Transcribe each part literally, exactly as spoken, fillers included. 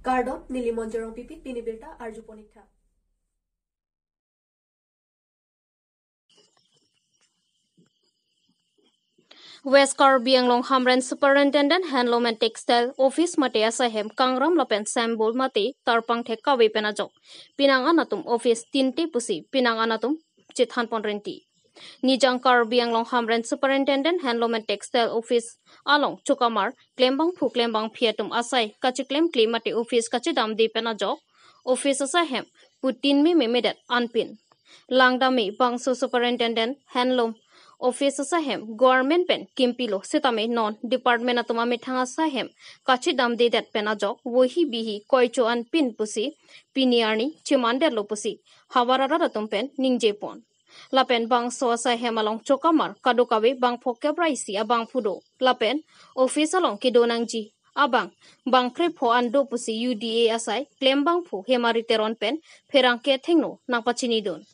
Kardom, neli Monjorong Pipit, pini birta arjupon ik tha. West Karbi Anglong Hamren Superintendent Handloom and Textile Office mate asai hem Kangram lapen Sambul mate tarpang thek kave pen ajok pinang an atum office tinte pusi pinang an atum chethanpon renti. Nijang Karbi Anglong Hamren Superintendent Handloom and Textile Office along chokamar klembangphu klembangphi atum asai kachiklemkle mate office kachedamde pen ajok office asai hem putin me memedet anpin langdame bangso Superintendent Handloom Office asai hem government pen kimpilo sitame non department atum amethang asai hem kachedamdedet pen ajok vohi bihi koicho anpin pusi pini arni chemandetlo pusi havar arat atum pen ningjepon. Lapen bangso asai hem along chokamar kadokave bangpho kep ra isi abangphu do. Lapen office along kedo nangji abang bangkrepho an do pusi U D A asai klembangphu Hemari Teron pen pherangke athengno nangpachinidun.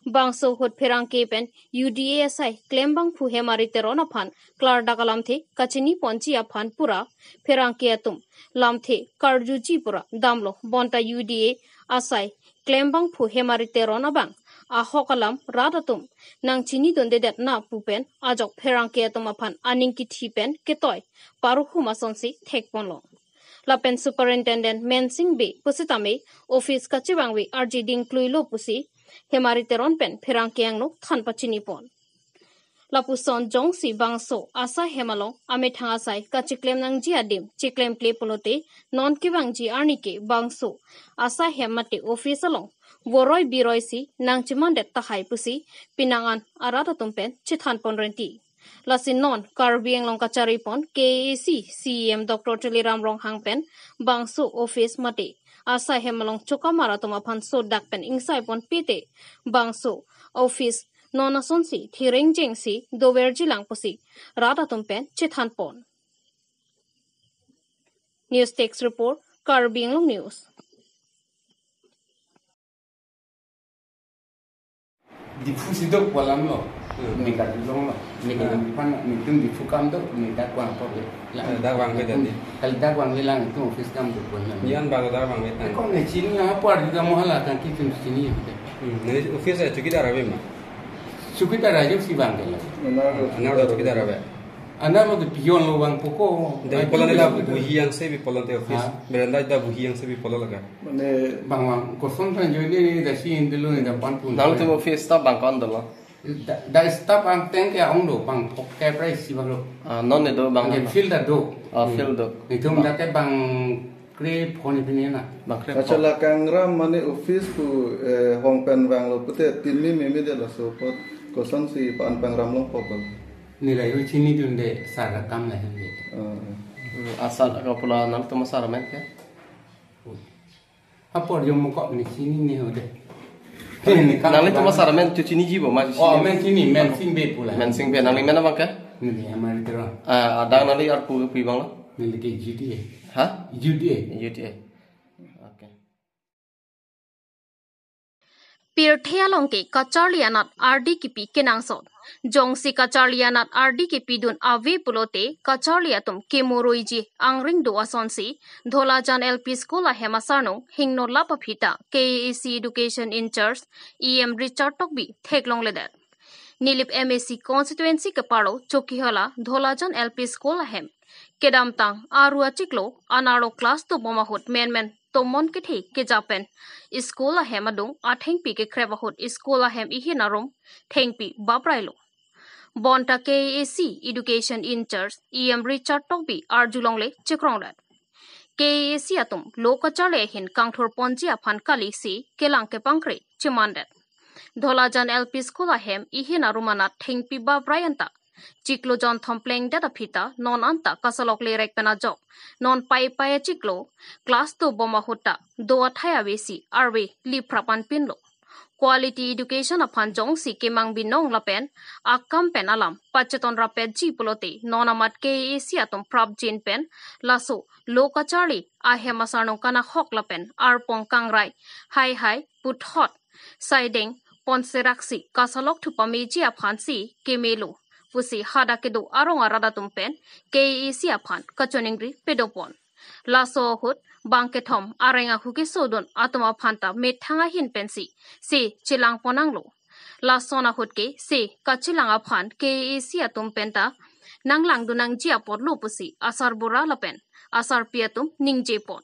Bangso ahut pherangke pen U D A asai klembangphu Hemari Teron aphan klardak alamthe kachiniponji aphan pura pherangke atum lamthe karjuji pura damlo bonta U D A asai klembangphu Hemari Teron abang ahok alam rat atum nangchinidundedet na pu pen ajok pherangke atum aphan aning kithi pen ketoi paruhum asonsi thekponlo. Lapen Superintendent Mensing Bey pusitame office kachevangve arje dingkluilo pusi Hemari Teron pen pherangke angno thanpachinipon. Lapuson jongsi bangso asai hem along amethang asai kachiklem nangji adim chiklemkle pulote non kevangji arni ke bangso asai hem mate office along voroi biroi si nangchemandet tahai pusi pinang an arat atum pen chethanpon renti. Lasi non Karbi Anglong kacharipon K A A C C E M Doctor Tuliram Ronghang pen bangso office mate asai hem along chokamar atum aphan sodak pen ingsaipon pite bangso office non asonsi thiringjengsi doverjilang pusi rat atum pen chethanpon. News Desk Report, Karbi Anglong News. Diphu si dok pu alam lo. Hmm. Neka dulong lo. Neka Hmm. dulong pan, netum Diphu kam dok, neka kuang pok le. Eh, dak vangve tadi. Kali dak vangve lang, netum office kam dok pu alam. Nian baru dak vangve tadi. Kok ne chini apa juga mohala kan kitum chini ya. Hmm. Neli office eh chowkidar ave ma? Chowkidar aja si vangve lo. Anar do chowkidar ave. Anda lo ke peon lo vangpo ko. Dak pulang la buhi yang se bi pulang te office. Ha? Beranda dak buhi yang se bi pulang laga. Mane bang vang koson tan join de dak si indelo ne dak pan pun. Nangtum office staff bang ko-an dolo? Dak, dak staff angteng ke ong do bangpho kep ra isi bang lo. Ah, non ne do bang. Angke field dak do. Ah, field do. Netum dak ke bangkrepho ne pine na. Bangkrepho. Acha la Kangram mane office pu, eh, hong pen vanglo pute tin me meme de laso apot kosonsi pan pangram longpo ko. Neli la yo chinidunde sar akam lahenlo. Ah. Hmm, asar ka pula nangtum asar amen ke? Apor jom mukok ne chinine ho de. Neli kam nangtum asar amen tu chiniji bo ma? Oh, chini. Men chini, Mensing Bey pu la. Mensing Bey, nangli men abang ke? Neli Hemari Teron. Ah, adang nangli arpu pi bang lo? Neli ke U D A. Ha? U D A. U D A. Okay. Pirthe along ke kacharli anat ardi kipi kenangsot. Jongsi kacharli anat ardi kipidun ave pulote kacharli atum kemuruiji angring do asonsi Dholajan L P School ahem asarnung hingno lap aphi ta K A A C Education in-charge E M Richard Tokbi theklongledet. Nilip M A C constituency keparo Chokihola Dholajan L P School ahem kedamtang aru achiklo anerlo class two bom ahut menmen tomon kethe keja pen school ahem adung athengpi kekrep ahut school ahem ihin arum thengpi babrailo. Bonta K A A C Education in-charge E M Richard Tokbi arjulongle chekrongdet. K A A C atum lo kacharli ahin kangthurponji aphan kalisi kelang kepangkre chemandet. Dholajan L P School ahem ihin arum anat thengpi babrai anta chiklo jonthom plengdet aphi ta non anta kasalok lerek pen ajok non paipai achiklo class two bom ahut ta do athai avesi arve liprap anpinlo. Quality education aphan jongsi kemang binong lapen akam pen alam pacheton rapetji pulote non amat K A A C atum prapjin pen laso lo kacharli ahem asarnung kanahok lapen arpong kangrai haihai puthot saideng ponseraksi kasalok thupameji aphansi kemelo pusi hadak kedo arong arat atum pen K A A C aphan kachiningri pedopon. Laso ahut bang kethom areng ahu kesodun atum aphan ta methang ahin pensi se chelang pon nanglo. Lason ahut ke se kachelang aphan K A A C atum pen ta nanglangdun nangji apotlo pusi asarbura lapen asarpi atum ningje pon.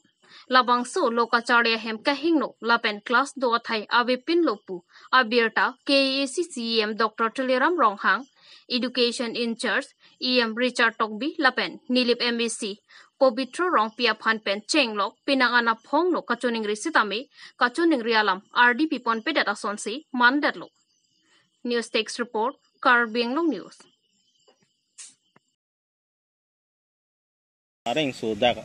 Labangso lo kacharli ahem kahingno lapen class do athai avepinlo pu abirta K A A C C E M Doctor Tuliram Ronghang, Education in-charge E M Richard Tokbi lapen Nilip M A C Pobitro Rongpi aphan pen chenglok penang anaphongno kachoningri sitame kachoningri alam ardi piponpedet asonsi mandetlo. News Desk Report, Karbi Anglong News. Areng sodak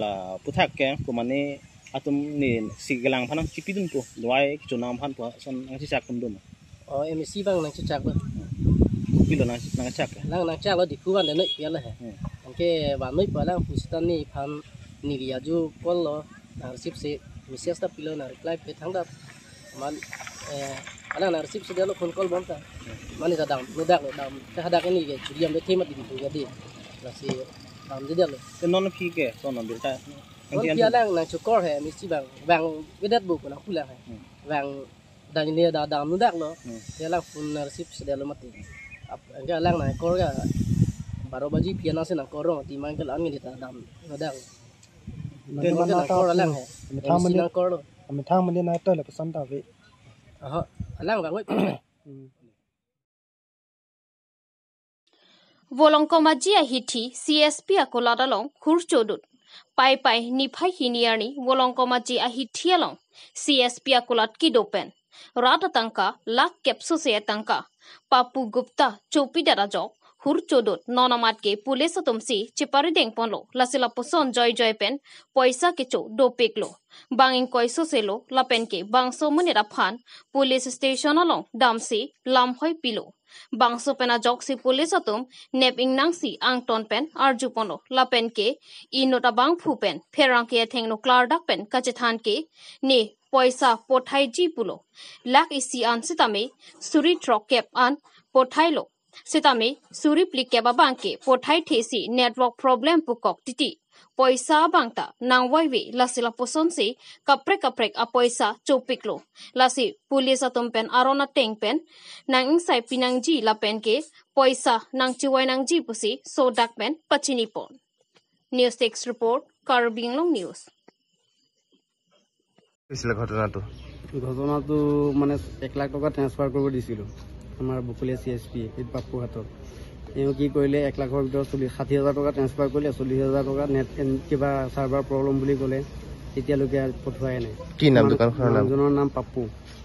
la aputhak ke komane atum ne si kelang aphan nangchipidun po, dawai kechonam aphan po, ason nangchechak pon dun. Oh, M A C bang nangchechak lo. Kopilo nang nangchak ke? Lang nangchak lo, Diphu van de noi piala he. Hmm. Anke van noi pa lang pusita nephan neli aju call lo, nang receive si, message ta pilo, nang reply pe thangta. Man, eh, alang nang receive si dia lo phone call bomta. Mane ta dam, nodak lo dam, ta hadak ini ke, churi ambe themat di tu jadi. Lasi damde dia lo. Te non aphi ke, son non birta. Non aphi alang nangchokor he, M A C bang, bang vedet bo ko nangpulang he. Hmm. Bang dang ini da dam nodak lo. Hmm. Dia lang phone nang receive si dia lo mati. Ap, anke alang nangkor ke baro baji aphi ansi nangkor lo mati, man ke lang ini ta dam nodak. Te nangkor alang he. Methang M A C mene, nangkor lo. Methang mene na to le pesan ta ave. Aha, alang bang wait. Hmm. Volongkom Aji ahithi C S P akulat along hur chodut. Paipai niphai hini arni Volongkom Aji ahithi along C S P akulat kedo pen rat atangka lakh kep sose atangka Papu Gupta chopidet ajok hur chodut, non amat ke police atum si cheparideng ponlo, lasi lapuson joijoi pen poisa kecho dopiklo. Bang ingkoi sose lo, lapen ke bangso monit aphan police station along damsi lamhoi pilo. Bangso pen ajoksi police atum nep ingnangsi angton pen arju ponlo, lapen ke inut abangphu pen pherangke athengno klardak pen kachethan ke ne poisa pothaiji pulo. Lakh isi an sitame suri throk kep an pothailo. Sitame suri phlikep abang ke pothai thesi network problem pukok titi poisa abang ta nangvoive, lasi lapuson si kaprek kaprek apoisa chopiklo. Lasi police atum pen aron ateng pen nang ingsai pinangji lapen ke poisa nangchivoi nangji pusi sodak pen pachini pon. News Desk Report, Karbi Anglong News. কি হৈছিলে ঘটনাটো? ঘটনাটো মানে এক লাখ টকা ট্ৰেন্সফাৰ কৰিব দিছিলোঁ আমাৰ বকলীয়া চি এছ পি এই পাপ্পু হাতত। তেওঁ কি কৰিলে, এক লাখৰ ভিতৰত চল্লিছ, ষাঠি হাজাৰ টকা ট্ৰেন্সফাৰ কৰিলে, চল্লিছ হাজাৰ টকা নেট এন-, কিবা চাৰ্ভাৰ প্ৰব্লেম বুলি ক'লে, এতিয়ালৈকে পঠোৱাই নাই। কি নাম দোকানখনৰ নাম? মানুহজনৰ নাম পাপ্পু।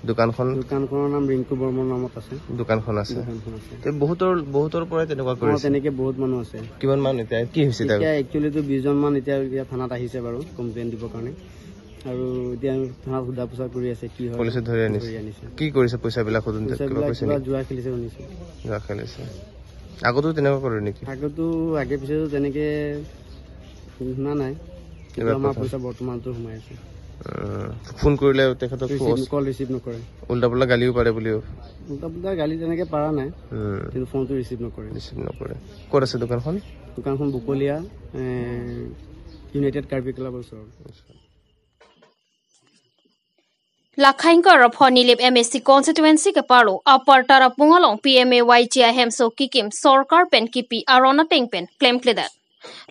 দোকানখন? দোকানখনৰ নাম ৰিংকু বৰ্মনৰ নামত আছে। দোকানখন আছে। দোকানখন আছে। তে বহুতৰ, বহুতৰ পৰাই তেনেকুৱা অ, কৰিছে? তেনেকে বহুত মানুহ আছে। কিমান মানুহ এতিয়া? কি হৈছে তাৰ? এতিয়া একচুৱেলিটো বিশজন মান এতিয়া, এতিয়া থানাত আহিছে বাৰু কমপ্লেইন দিবৰ কাৰণে। আৰু এতিয়া আমি থানাত সোধা পোছা কৰি আছে, কি হয়। পুলিচে ধৰি আনিছে? ধৰি আনিছে। কি কৰিছে পইচাবিলাক সোধোতে? কিবা পইচাবিলাক কৈছে কিবা নেকি? জুৱা খেলিছে শুনিছোঁ। জুৱা খেলিছে। আগতেও তেনেকুৱা কৰে নেকি? আগতো আগে পিছেতো তেনেকে শুনা নাই। কিন্তু এইবাৰ আমাৰ প্ৰথম। পইচা বৰ্তমানতো সোমাই আছে। উম, ফোন কৰিলে তেখেতক ৰিচিভ, ফোন কল ৰিচিভ নকৰে। উল্টা পুল্টা গালিও পাৰে বুলিও। উল্টা পুল্টা গালি তেনেকে পাৰা নাই। উম। কিন্তু ফোনটো ৰিচিভ নকৰে। ৰিচিভ নকৰে। ক'ত আছে দোকানখন? দোকানখন বকলীয়া, এ, ইউনাইটেড কাৰ্বি ক্লাবৰ ওচৰত। আচ্ছা। Lakhaingko Arapho Nilip M A C constituency keparlo Upper Tarapung along P M A Y G ahemso kikim sorkar pen kipi aron ateng pen klemkledet.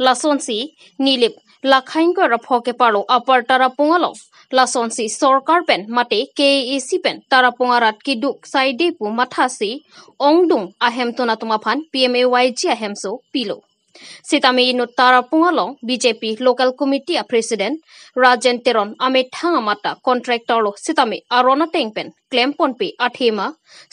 Lasonsi Nilip Lakhaingko Arapho keparlo Upper Tarapung along, lasonsi sorkar pen mate K A A C pen Tarapung arat keduk saide pu mathasi ongdung ahemtun atum aphan P M A Y G ahemso pilo. Sitame inut Tarapung along B J P Local Committee a President Rajen Teron amethang amat ta contractor lo, sitame aron ateng pen klemponpe athema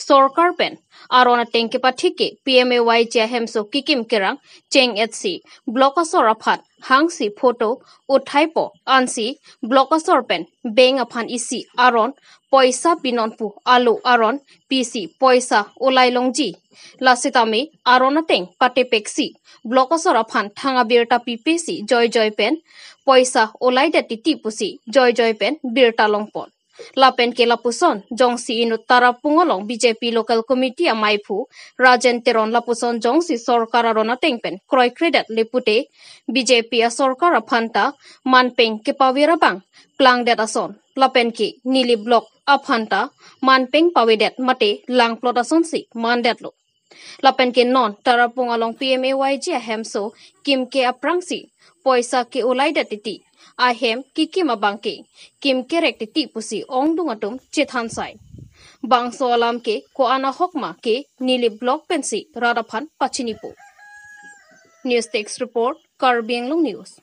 sorkar pen aron ateng kepathik ke P M A Y G ahemso kikim kerang cheng-etsi block asor aphan hangsi photo uthaipo, ansi block asor pen bank aphan isi aron poisa pinon pu alo aron pisi poisa ulai longji. Lasitame aron ateng patepeksi block asor aphan thang abirta pipesi joijoi pen poisa ulaidet titi pusi joijoi pen birta longpon. Lapen ke lapuson jongsi inut Tarapung along B J P Local Committee amaiphu Rajen Teron lapuson jongsi sorkar aron ateng pen kroikredet le pute B J P asorkar aphanta manpeng kepavir abang plangdet ason lapen ke Nilip Block aphanta manpeng pavedet mate langplot asonsi mandetlo. Lapen ke non Tarapung along P M A Y G ahemso kimke aphrangsi poisa ke-ulaidet titi, ahem kekim abang ke kimke rek titi pusi ongdung atum chethansai. Bangso alam ke ko-an ahok ma ke Nilip Block pensi rat aphan pachinipo. News Desk Report, Karbi Anglong News.